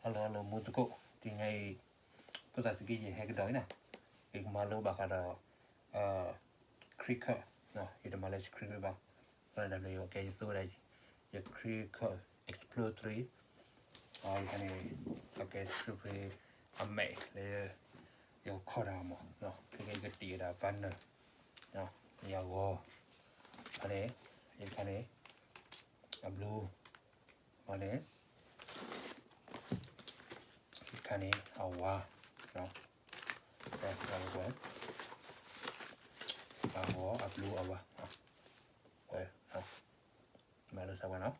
Hello hello မူသကိး, တနံၤအံၤ ဖိသၣ်သုးက့ယဲၢ်ဟဲကဒီးအံၤနီၤ, ယကမၤလိဘၣ်ဃးဒီး Cricut, ယတမၤလၢ Cricut ဘၣ်, အဃိန့ၣ်ဒီးယကဲယသိဝဲဒၣ် ယ Cricut Explore three, ယခါန့ၣ် အကဲ Cricut အမဲာ်လၢ ယကခီၣ်တၢ်မး, ခဲကဲယကတံၢ်ဝဲဒၣ် banner ယဂီၤ, န့ၣ် ယခါန့ၣ် အ blue န့ၣ် ယခါန့ၣ် အဝါ, အဂီၤ အ blue အဝါ, ဝဲ မၤလိစၢ်ဝဲနီၤ, ယလံာ်မဲာ်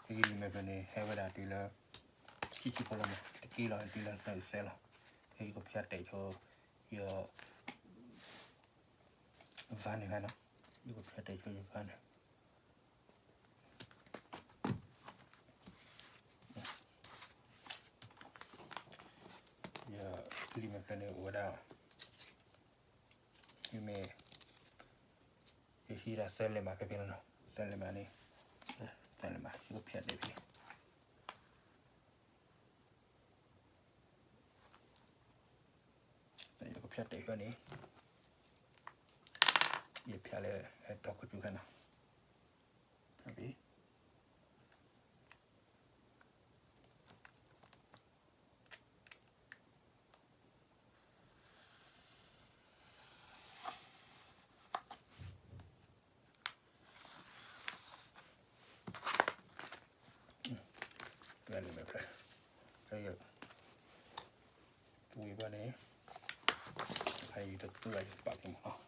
ဖျၢၣ်န့ၣ် ဟဲဝဲဒၣ်တုၤလၢ ဆံဆံဖိလီၤမး, တက့ၢ်လီၤတုၤလၢသၢအုးသၢလီၤ, ဖဲယကဖၠးတဲာ်ဆိ ယ banner ဖဲနီၤ, ယကဖၠးတဲာ်ဆိယ banner ယလံာ်မဲာ်ဖျၢၣ်န့ၣ်အိၣ်ဝဲဒၣ်, ယမ့ၢ် ယဟံးဒၣ်သၢလဲၢ်မးဖဲဖဲလီၤနီၤ, သၢလဲၢ်မးန့ၣ်, သၢလဲၢ်မး ယကဖၠးတဲာ်ဖဲ ယကဖၠးတဲာ်ဖဲန့ၣ်, ယဖၠးလၢ ဒီခိၣ်စူၤခါနီၤ, ဖဲ လံာ်မဲာ်ဖျၢၣ်, တဝံၤဘၣ်န့ၣ်, ဖဲယတသူၣ်ဘၣ်ယပာ်က့ၤမး, ပာ်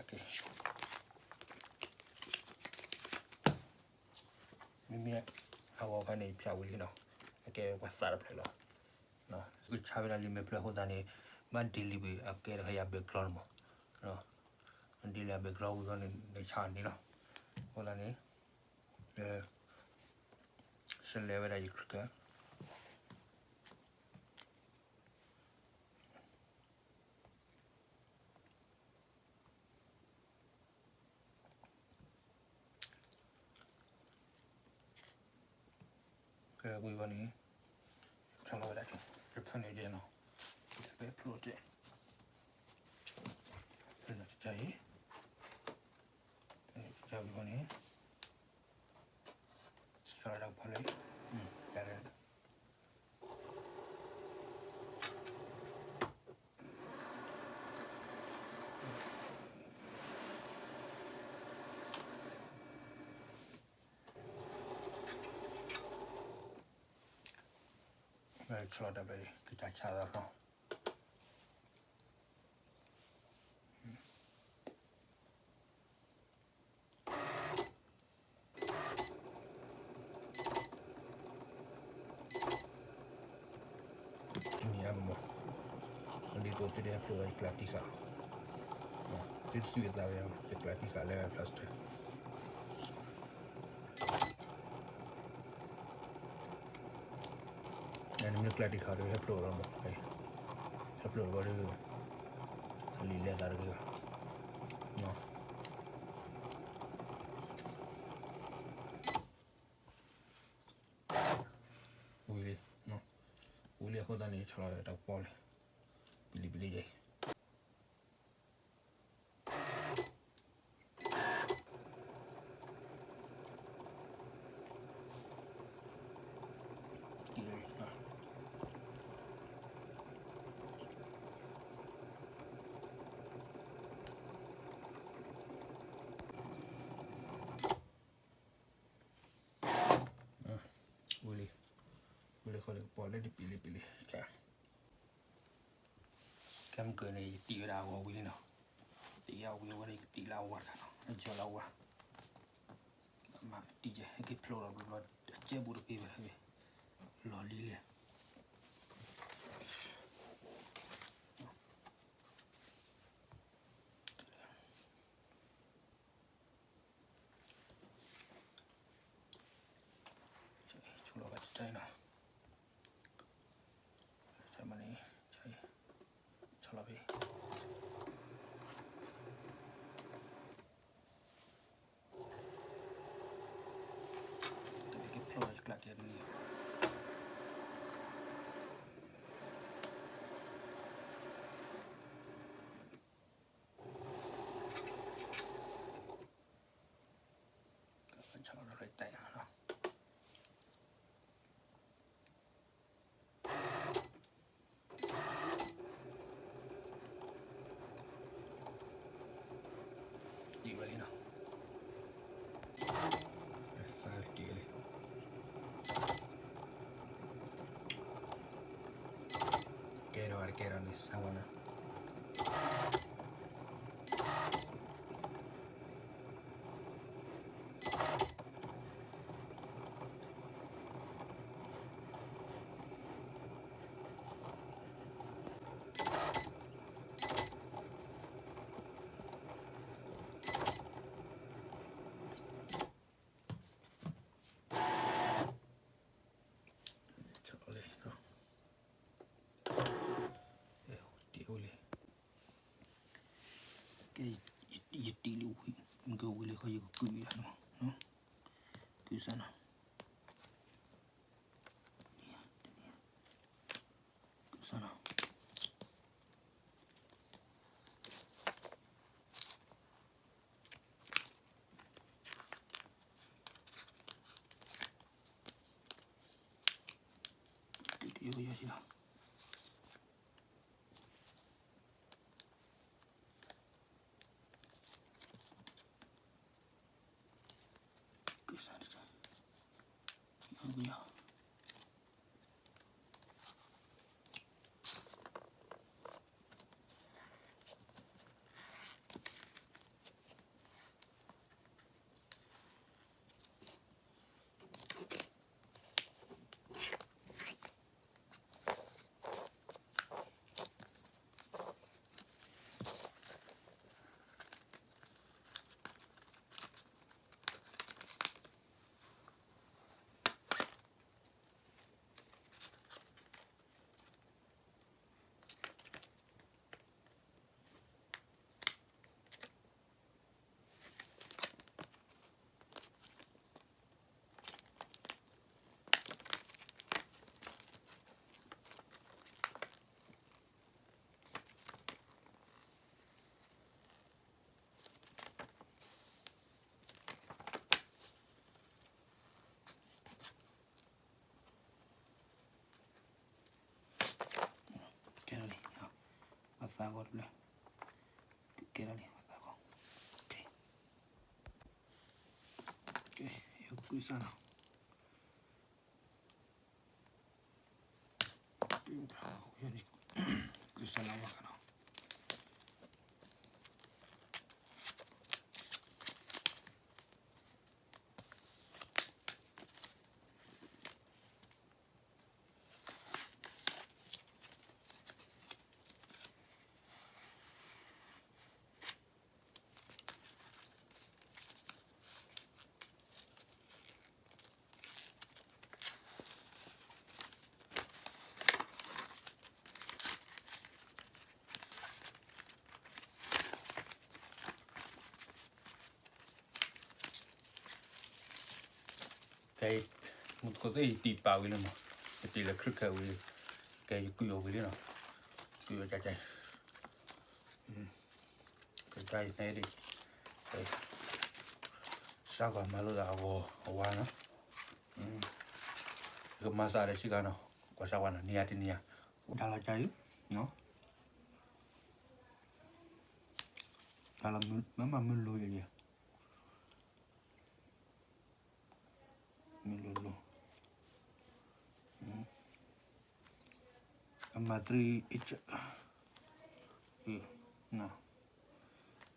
က့ၤ, မ့မ့ၢ်အဂီၤခါန့ၣ် ယဖၠးဝံၤလံနီၤ, အကဲပှၤသးတဖျၢၣ်လီၤ, ယကဆါဝဲဒၣ်လံာ်မဲာ်ဖျၢၣ်အဃိသတးန့ၣ်, ဘၣ်ဒ်လံာ်ဘၣ်အကဲတခါယၤ background မး, ဒ်လံာ် background ဝံၤဘၣ်န့ၣ် နဆါန့ၣ်လီၤ, အဃိသတးန့ၣ်, ယ select ဝဲဒၣ်ယ Cricut ကဲဝံၤဘၣ်န့ၣ်, ဆီလီၤဝဲဒၣ်, ယဖၢနုာ်ယဲနီၤ, ယဖၢဖျိတ့ၢ်, ဖၢနုာ်တကါအံၤ, ဖၢနုာ်တကါဝံၤဘၣ်န့ၣ်, ဆီလီၤတၢ်ကပီၤလၢ, ယၤလၢ ဆီလီၤတၢ်ဘျီ ကစၢ်ဆါလီၤနီၤ. တနံၤအါဘၣ်မး, ဒ်သိးသုတဟဲဖျိးဒီးယကျးတံၢ်ဃာ်, သုတသွံၣ်အသးဝဲ, ယကျးတံၢ်ဃာ်လၢ plastic နမ့ၢ်ကျးတံၢ်ဃာ်ဒီး ဟဲဖျိးလီၤမး, ဟဲဖျိးလီၤဘၣ်ဒီး အလံာ်လဲၤသးတဂ့ၤဘၣ်. ဝံၤလံ, ဝံၤလံအဃိသတးန့ၣ် ဆီလီၤတၢ်ကပီၤလံ, ပလံၤပလံၤယဲၢ် ဝံၤလံ, ဝံၤလံဃီလံကပီၤလၢတပံၤလံပံၤလံ, ကဲမုၢ်ကၢၤန့ၣ် ယတံၢ်ဝဲဒၣ်အဝဲဝံၤလံနီၤ, တံၢ်အဝံၤဝဲန့ၣ် ယကတံၢ်လၢအဝါတခါနီၤ, အယီၤလၢအဝါ, မၤပတံၢ်ယဲ ဟဲက့ၤဖျိးလီၤဘျီဘျီ, အကဲဘူးတက့ၢ်ဘၣ်, လီၤလံလံ. ဆိလီၤဘၣ်တၢ်နီၤ, တၢ်မၤန့ၣ်, ဆီလီၤဖဲ တက့ၢ်ဖျိးလီၤယကျးတံၢ် ဒံးဝဲလံနီၤ, စးက့ၤလံ, ကဲထီၣ်တကဲထီၣ်န့ၣ် စးဝဲနီၤ. ဆီၣ်လံနီၤ, တ့ၢ်အိၣ်လံ, ကဲ, ယတ့ၢ်လံဝံၤ, နကဝံၤလံဃီ ယကကုၢ်ဝံၤလီၤနီၤ, ကုၢ်စၢ်နီၤ, ကုၢ်စၢ်နီၤ. ကဲထီၣ်လံ, ပသးဂီၤတဘျီ, ကဲထီၣ်လံ ပသးဂီၤ, ကဲ, ကဲ, ယကုၢ်စၢ်နီၤ. ကုၢ်စၢ်နီၤ.ကဲ, မူတကိးသ့ၣ် ယတံၢ်ပာ်ဝံၤလံမး, ယတံၢ်လၢ ခရံးခဲး ဝံၤ, ကဲ ယကုၢ်အီၤဝံၤလံနီၤ, ကုၢ်အီၤကဲ, ကဲ, ကဲ, စးကွၢ်မၤလိသးအဂီၤအဝါနီၤ, ယကမၤစးဒီးစ့ၢ်ကီးနီၤ, ကွၢ်စးကွၢ်နီၤ, နံၤယၤတနံၤယၤ, တၢ်လီၤကၢ်အံၤ, တၢ်လီၤ, မ့ၢ်မၤမ့ၢ်လိၤယၤ, မ့ၢ်လိၤလိၤ, အမၤသရံး, တၢ်လီၤကၢ်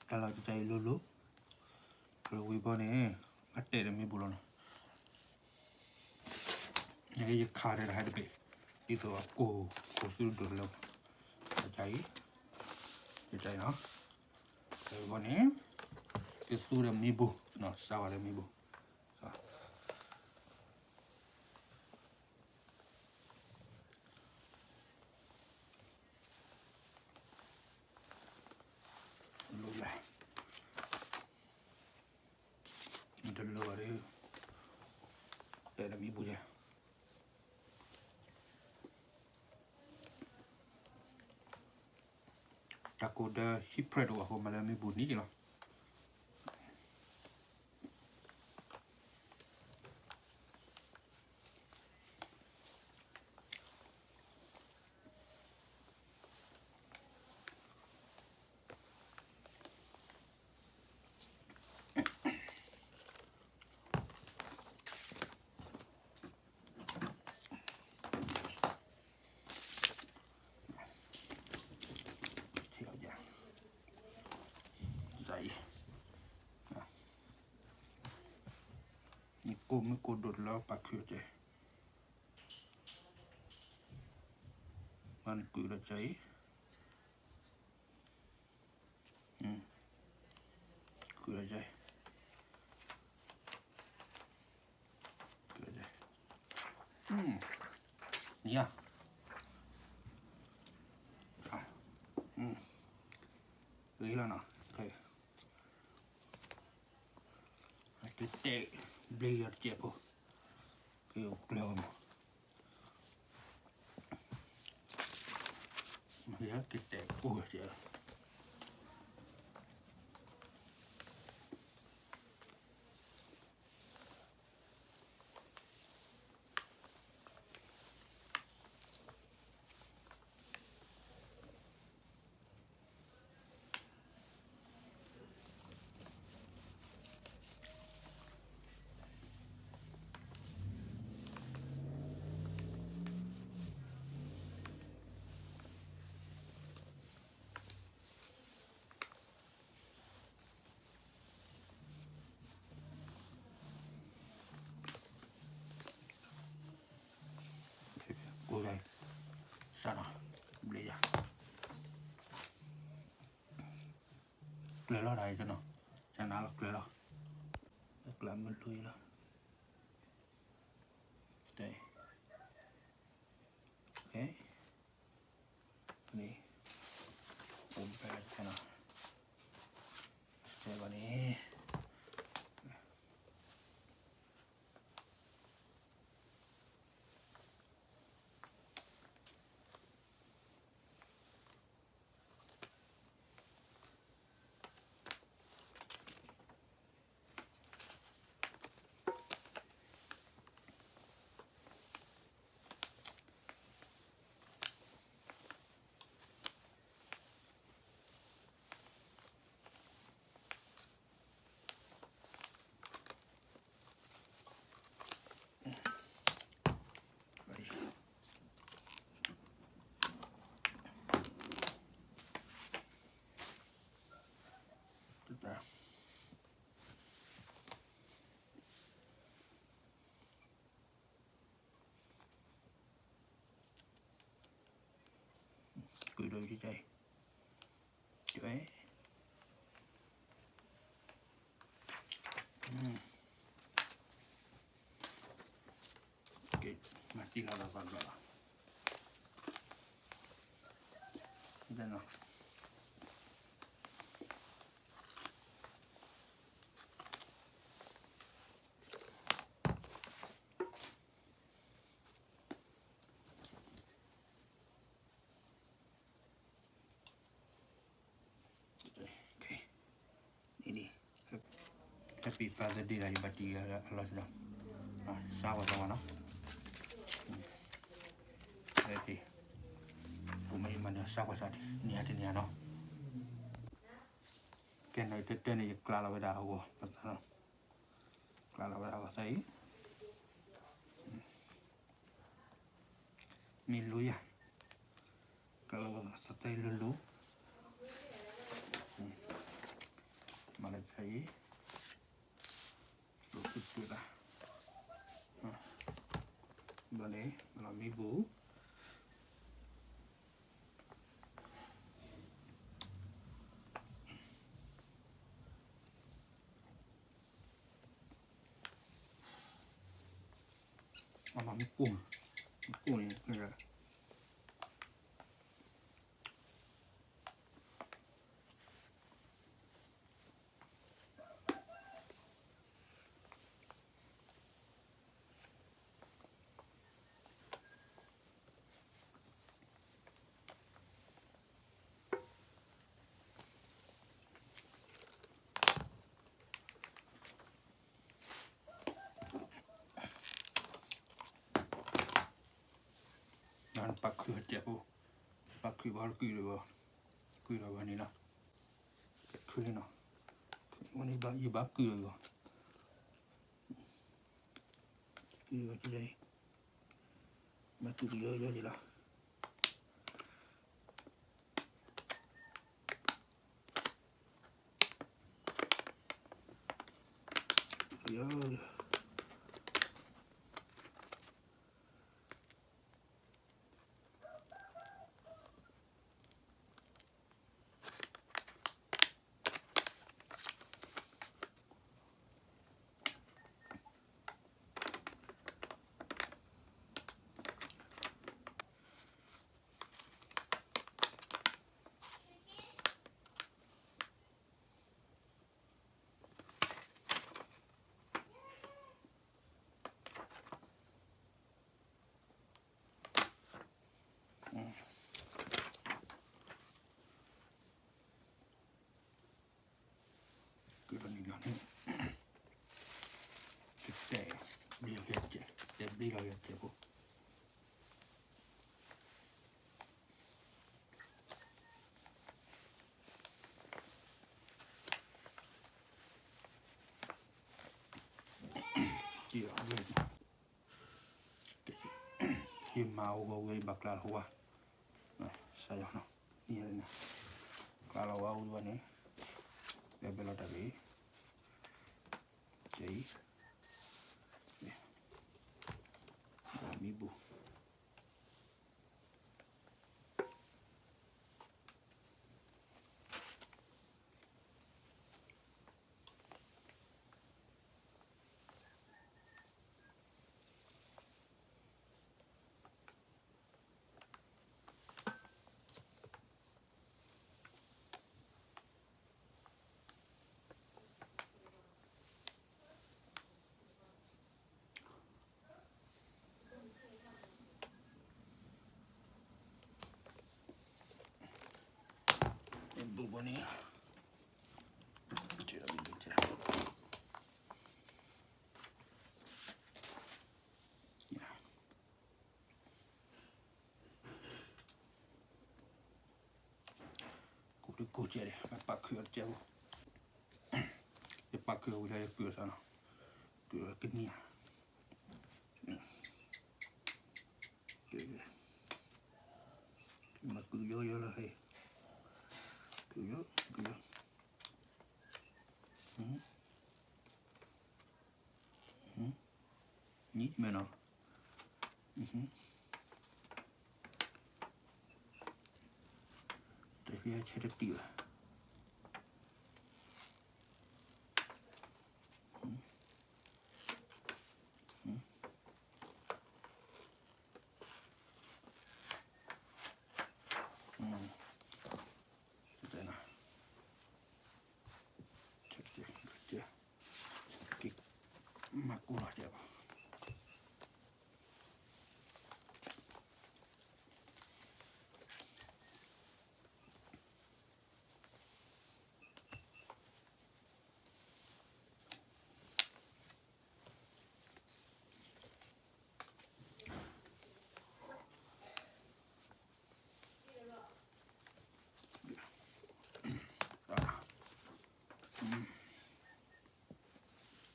အံၤလိၤလိၤ, ပဝံၤဘီန့ၣ်, မၤတဲာ်ဒီးမ့ၢ်ဘူးလီၤနီၤ, ယခးဒီးတဟဲတဘ့ၣ်, ဒ်သိးအကိၢ်, ကိၢ်သုတဒိၣ်လၢ, ကၢ်အံၤ, ကၢ်အံၤနီၤ, ပဝံၤဘီန့ၣ်, ကသူဒီးမ့ၢ်ဘူး, စးဝါဒီးမ့ၢ်ဘူး လိၤလဲၣ်, မ့ၢ်တလိၤဘၣ်ဒီး, တဲဒီးမ့ၢ်ဘူးယၤ တၢ်ကိၢ်ဒီးဟံၣ်ဖျၢၣ်တအိၣ်အဃိ မၤလၢမ့ၢ်ဘူးနံၤက့ၤလီၤ. မ့ၢ်ကိၢ်မ့ၢ်ကိၢ်ဒိၣ်တလၢပာ်ခုအီၤကဲ, မၤနကုၢ်ဒီးကဲအံၤ, ကုၢ်ဒီးကဲအံၤ, ကုၢ်ဒီးကဲအံၤ, နံၤဧါ, ဂ့ၤလီၤနီၤ, ကတဲာ်ဘျ့ယီၤတကဲးဖိ, က့ၤအိၣ်ကျၢၤဝဲမး, ကတဲာ်ပူၤဝဲကဲးလီၤ.ကိၢ်ယၤ, စးထီၣ်, ဘျ့ယၤ, ကျၢၤလီၤတၢ်အံၤတနီၤ, ကနၣ်လီၤကျၢၤလီၤ, ကျၢၤမုၢ်လူၤအံၤလီၤ, တဲ, န့ၣ်, အိၣ်ဘဲလီၤတနီၤ, တဲဘၣ်န့ၣ် ကုၢ်ဒီးကဲ, ကဲ, ကဲ, မၤတံၢ်လီၤဒီးပှၤဘျီလီၤ, ဒ်နီၤ. Happy Father's Day ဒီး ယဘၣ်တံၢ်အလီၢ်, စးဝဲသးဝဲနီၤ, ကိးမ့ၢ်ယမၤန့ၣ် စးဝဲသး နံၤဟါတနံၤဟါနီၤ, ကဲနီၤ ယတၢ်တၢ်န့ၣ် ယကျးလီၤဝဲဒၣ်အဂီၢ်, ကျးလီၤဝဲဒၣ်အဂီၢ်သးအံၤ, မ့ၢ်လူၤယၤ, ကျးလီၤဝဲသးအံၤလူၤလူၤ, မၤလၢကဲအံၤ, လူၤတုၤတုၤတၢ်, ဘျီန့ၣ် မၤလီၤမ့ၣ်ဘူၣ် မၤမ့ၣ်ကိၢ်, မ့ၣ်ကိၢ်န့ၣ် ပာ်ခုၣ်အီၤစဲးဖိ, ပာ်ခုၣ်ဘၣ်ကုၢ်ဒီးဘၣ်, ကုၢ်ဒီးဘၣ်န့ၣ်လီၤ, ခုၣ်လံနီၤ, ဝဲန့ၣ်ယဘၣ်ကုၢ်အီၤ, ကုၢ်အီၤ, မၤကုၢ်ကယီယီယံၤလီၤ. ကုၢ်လီၤနံၤလီၤန့ၣ်, ကတဲဘျ့လီၤက့ၤစဲး, တဲဘျ့လီၤက့ၤစဲးဖိ, က့ၤအီၤဘျ့ ယမၤအီၤဂီၤဝဲဘၣ်ကျါလီၤဝါ, စးယီၤနီၤ, န့ၣ်, ကျါလီၤဝါဝံၤဘၣ်န့ၣ်, ဘဲဘဲလီၤတၢ်ဂ့ၤ, ကဲအံၤ, မံဘူၣ် ဘူးဘီန့ၣ်, ကိၢ်တကိၢ်ကဲဒၣ် ပာ်ခုၣ်အီၤတကဲးဖိ, ယပာ်ခုၣ်အီၤဝံၤလၢယကုၢ်အီၤစ့ၢ်နီၤ, ကုၢ်အီၤကနံၤဧါ, မၤကုၢ်ယီယီလီၤဟဲ, ကုၢ်ယီ, ကုၢ်ယီ, နံၤမဲနီၤ, တဟဲဆဲးတတံၢ်ဘၣ်. မၤကူၢ်လီၤကဲးဘၣ်.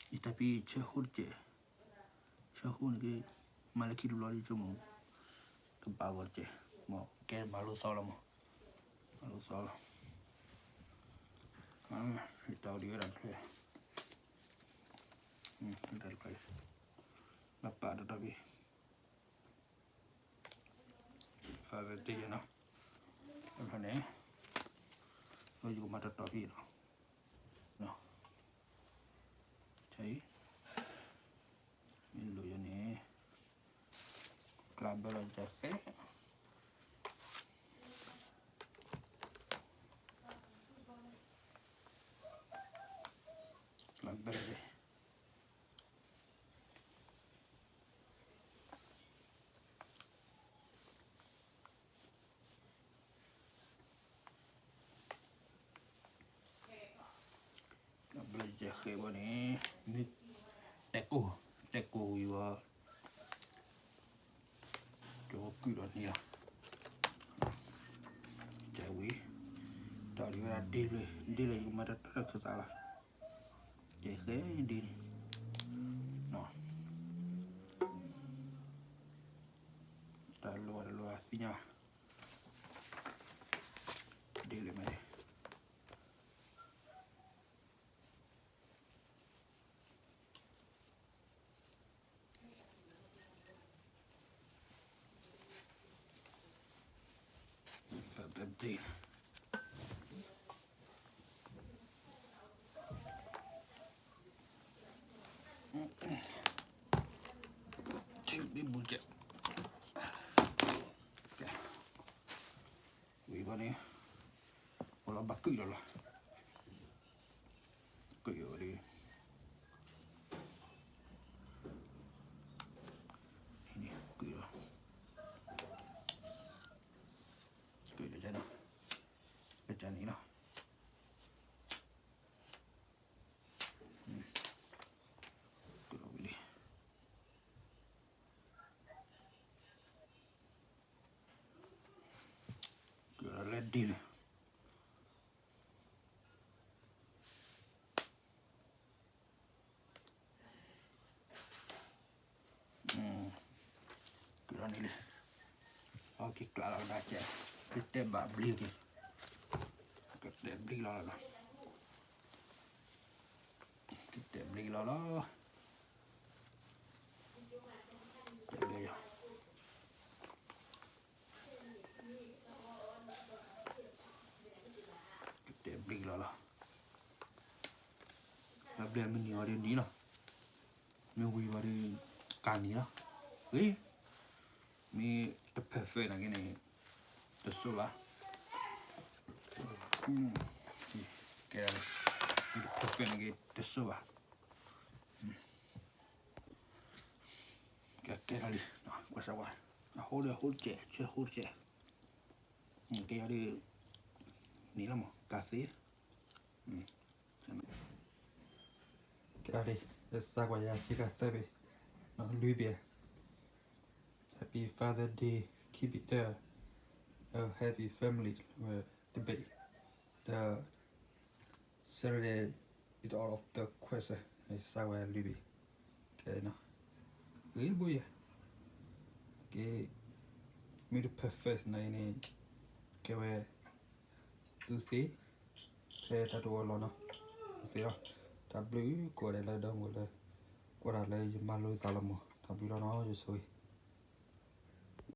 ယတၢ်ဖံးဆၢဟိတကဲး, ဆၢဟိန့ၣ်က့ၤ, မၤလၢခံတဘျီဒ်ဆိကမိၣ်, ကဘၣ်ဂီၤတကဲး, မ့ၢ်ကဲမၤလိသီလီၤမး, မၤလိသီလီၤ, ယတၢ်အိၣ်ဒံးဝဲဒၣ်တဖျၢၣ်, တၢ်တဖျၢၣ်, ဘၣ်ပာ်တတီၤဖံး ဖးဝဲတယဲၢ်နီၤ, အခါန့ၣ်, ယကမၤတတီၤဖံးနီၤ, ဆၢအံၤ, မ့ၢ်လိၣ်ယၤန့ၣ်, ကျါဘၢလီၤယၤဃဲ, ကျါဘၢလီၤယၤ ဘျီယဲဃဲဘၣ်န့ၣ်, မ့ၢ်တဲကိၢ်, တဲကိၢ်ဝံၤဘၣ်, ကၠီကုၢ်ဒီးန့ၣ်လီၤ. ဝံၤ တၢ်ဒ်ဝဲဒၣ်ဒ်လၢ ဒ်လၢယကမၤတၢ်တၢ်ခုသးလီၤ. ကဲဃဲဒ်န့ၣ် တၢ်လိၣ်တလိၣ်အသ့ၣ်ညါ ဒ်လၢမ့ၢ် ဝံၤဘၣ်န့ၣ် အိၣ်လီၤဘၣ်ကုၢ်လီၤလီၤ ကုၢ်ဝဲဒၣ် ကုၢ်လီၤ ကုၢ်လီၤ ကန့ၣ်လီၤ ကုၢ်လီၤဝံၤလံ ကုၢ်လီၤလၢဒ်န့ၣ် ကုၢ်လီၤန့ၣ်လံ အက့ၤကျးလီၤကဒါကဲ ကတဲဘၣ်ဘျ့က့ၤ ကတဲဘျ့လီၤလီၤ ကတဲဘျ့လီၤလီၤ တဲဘျ့ယီၤ ကတဲဘျ့လီၤလီၤ တၢ်ဘျ့မ့ၢ်နံၤဝဲဒၣ်နံၤလီၤ မ့ၢ်ဝံၤဝဲဒၣ် ကၤနံၤလီၤ ဂ့ၤ မ့ၢ်တ perfect နာ်က့န့ၣ် တစိၢ်ဘၣ် ကဲ မ့ၢ်တ perfect နာ်က့ တစိၢ်ဘၣ် ကဲကဲလီၤလံ ကွၢ်စၢ်ဝါ အဟိဒီးအဟိတကဲး ဆၢဟိတကဲး ကဲယီၤဒ် နံၤလီၤမး ကၤသ့ ကဲလီၤလံ စၢ်ကွၢ်ယၤဆံကၤသၢဘ့ၣ် လွံၢ်ဘ့ၣ် Happy Father Day, keep it there, a happy family, တဘ့ၣ် the Saturday is out of the question စၢ်ဝဲလွံၢ်ဘ့ၣ် ကဲ ဂ့ၤတဘိယဲ ကဲ မ့ၢ်တ perfect နာ်က့န့ၣ် ကဲဝဲ သုသ့ ဖဲတၢ်တအိၣ်လီၤနီၤ သုသ့လီၤ တၢ်ဘျုးကိးဂၤဒဲးလၢဒီမုၢ်လၢ ကွၢ်တၢ်လၢယမၤလိသးလီၤမး တၢ်ဘျုးလီၤနီၤ ယဆိၣ်ဂ့ၤ